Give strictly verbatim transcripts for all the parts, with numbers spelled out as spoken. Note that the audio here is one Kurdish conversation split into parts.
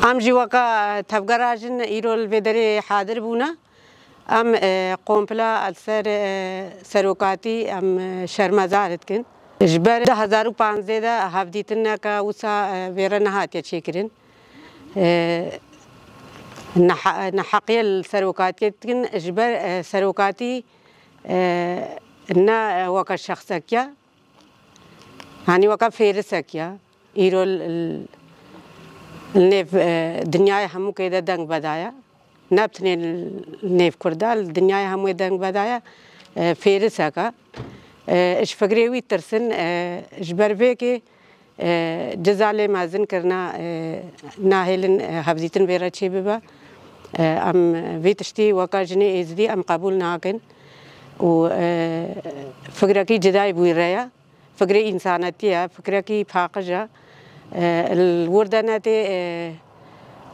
Em jî weka tevgera jin îro li vê derê hadir bûne. Em, e, kompla li ser, e, serokatî em, e, şermezar dikin. Ji ber du hezar û panzdeh de hevdîtineke wisa, e, vê re nehatiye çêkirin. E, neha-, neheqiyê li serokatiyê dikin, ji ber, e, serokatî, e, ne weke şexsek ya, hanî weke fêrisek ya. Îro li, li, li nêv, e, dinyayê hemûkê de deng vedaya. Ne bi tenê li nêv Kurda, li dinyayê hemûyê deng vedaya. E, fêrisek e. E, ji fikrê wî tirsin, e, ji ber vê yekê, e, ciza lê mezin kirina, e, nahêlin, e, hevdîtin vê re çêbibe. E, em vî tiştî weka jinê êzidî em qebûl nakin û, e, fikrekî cidayî bi wî re ye. Fikrê însanetî ye, fikrekî paqij e. E, li wir de ne tê, e,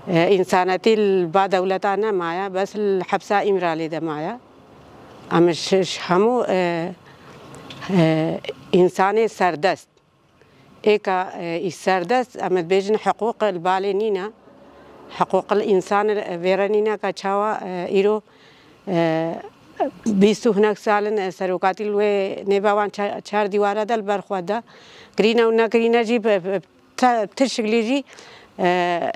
e, însanetî li ba dewleta nemaye, bes li hepsa Îmralê de maye. Em ji, ji hemû, e, e, însanê serdest. Êka, e, î serdest, em dibêjin hiqûq li balê nîne. Hiqûq li însan vê re nîne ka çawa, e, îro, e, bîst û hinek sal in, e, serokatî li wê nêva wan ça-, çar dîwara de li ber xwe de kirîne û nekirîne jî bi, bi te-, ti şiklî jî, e,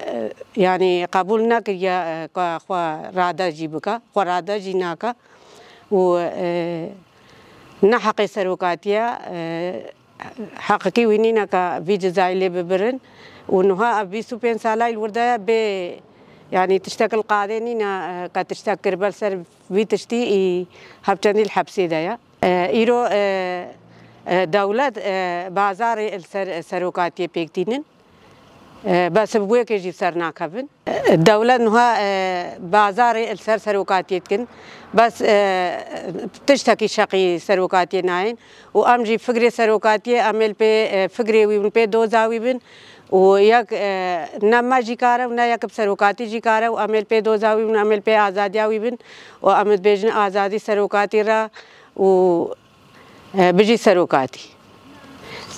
yanî qebûl nekiriye, e, ka xwe rade jî bike, xwe rade jî nake û, e, ne heqê serokatî ye, e, heqekî wî nîne ka vî cizayî lê bibirin û niha ev bîst û pênc salayî li wir de bê, yanî tiştek li qadê nîne, e, ka tiştek kiribe li ser vî tiştî î hevçendî li hepsê de ye. E, îro, e, e, dewlet, e, bazarê li ser serokatiyê pêk tînin. E, bes bi wê yekê jî ser nakevin. E, dewlet niha, e, bazarê li ser serokatiyê dikin. Bes, e, tiştekî şeqî serokatiyê nayên. Û em jî fikrê serokatiyê em ê li pê, e, fikrê wî bin, pê doza wî bin. Û yek, e, ne me jî kare û ne yek bi serokatî jî kare û em ê li pê doza wî bin, em ê li pê azadiya wî bin. Û em dibêjin azadî serokatî re û E, bijî serokatî.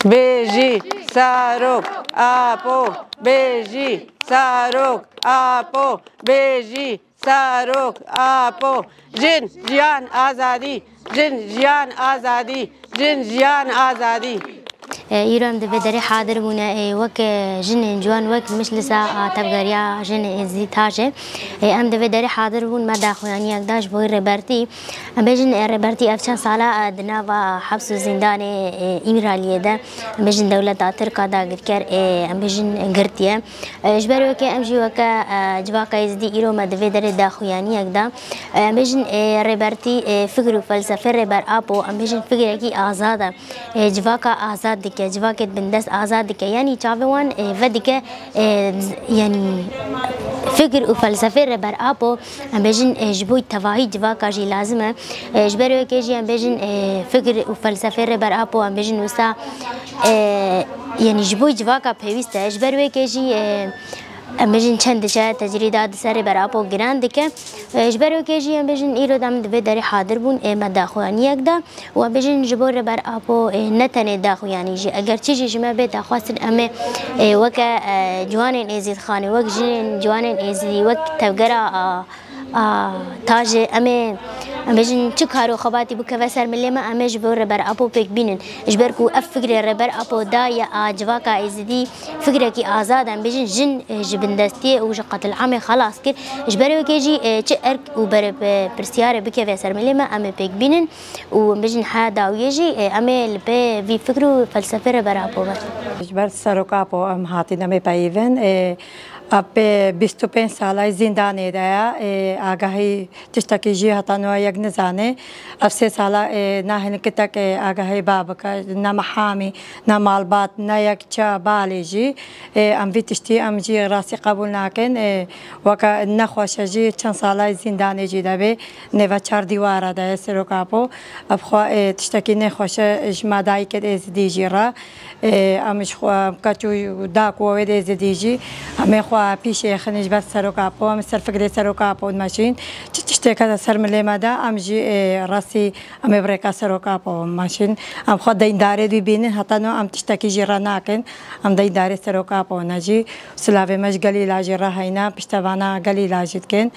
Bijî serok Apo, bijî serok Apo, bijî serok Apo. Jin, jiyan, azadî. Jin, jiyan, azadî. Jin, jiyan, azadî. E, îro em di vê derê hadir bûne, e, wek, e, jinên ciwan, wek Mişlisa a Tevgeriya Jinên Êzidî Taşê. E, em di vê derê hadir bûn, me daxuyaniyek da ji bo rêbertî. Em bêjin, e, rêbertî ev çend sala, e, di nava heps û zîndanê, e, Îmraliyê de, em bêjin dewleta Tirk a dagirker, e, em bêjin girtiye. E, ji ber wê ke em jî weke, e, civaka Êzidî îro me di vê derê daxuyaniyek da. E, em bêjin, e, rêbertî, e, fikir û felsefê Rêber Apo, em bêjin fikrekî azad e. E, civaka azad dike, civakê bindest azad dike. Yanî çavê wan, e, vedike, e, yanî fikir û felsefê Rêber Apo, em bêjin, e, ji bo tevahî civaka jî lazim e. E, ji ber wê yekê jî em bêjin, e, fikir û felsefê Rêber Apo, em bêjin wisa, e, yanî ji bo civaka pêwîst e. Ji ber wê yekê jî, e, em bêjin çend dişe tecrîda di ser Rêber Apo giran dike. E, ji ber wê yekê jî em bêjin îro de em di vê derê hadir bûn, e, me daxuyaniyek da. Û em bêjin ji bo Rêber Apo, e, ne tenê daxuyanî jî. Eger çi jî ji me bê daxwastin em ê, e, weke, e, ciwanên Êzîdxanê, wek jinên ciwanên Êzidî, wek tevgera a, a Tajê, em ê, em bêjin çi kar û xebatî bikeve ser milê me, em ê ji bo Rêber Apo pêk bînin. Ji ber ku ev fikrê Rêber Apo daye a civaka Êzidî fikrekî azad e, em bêjin jin, e, ji bindestiyê û ji qetilamê xelas kir. Ji ber wê yekê jî, e, çi erk û ber-, e, pirsiyarê bikeve ser milê me, em ê pêk bînin. Û em bêjin heya dawiyê jî, e, em ê li pê vî fikr û felsefê Rêber Apo be. Ji ber Serok Apo em hatîn, em ê peyivin. E, ev pê bîst û pênc salay zîndanê de ye. E, agahî tiştekî jî heta niha yek nizane. Ev sê sala, e, nahêlin kitek, e, agahî ba bike, ne mehamî, ne malbat, ne yek ça balê jî. E, em vî tiştî em jî rastî qebûl nakin. E, weke nexweş e jî çend salay zîndanê jî de bê. Nêve çar dîwara de ye Serok Apo. Ev xwe, e, tiştekî nexweş e ji me dayikê Êzidî jî re. E, em ji xwe, em keç û dak û wê Êzidî jî, em ê xwe pîşê xin ji ber Serok Apo, em ser fikrê Serok Apo dimeşîn. Çi tişt Têkete ser milê me de, em jî, ê, rastî em ê bi rêka Seroka Apo maşîn. Em xwe deyndarê dî bînin, heta no em tiştekî jî re nakin. Em deyndarê Seroka Apo ne jî. Silavê me ji gelî lajî re heyne, piştevana gelî lajî dikin.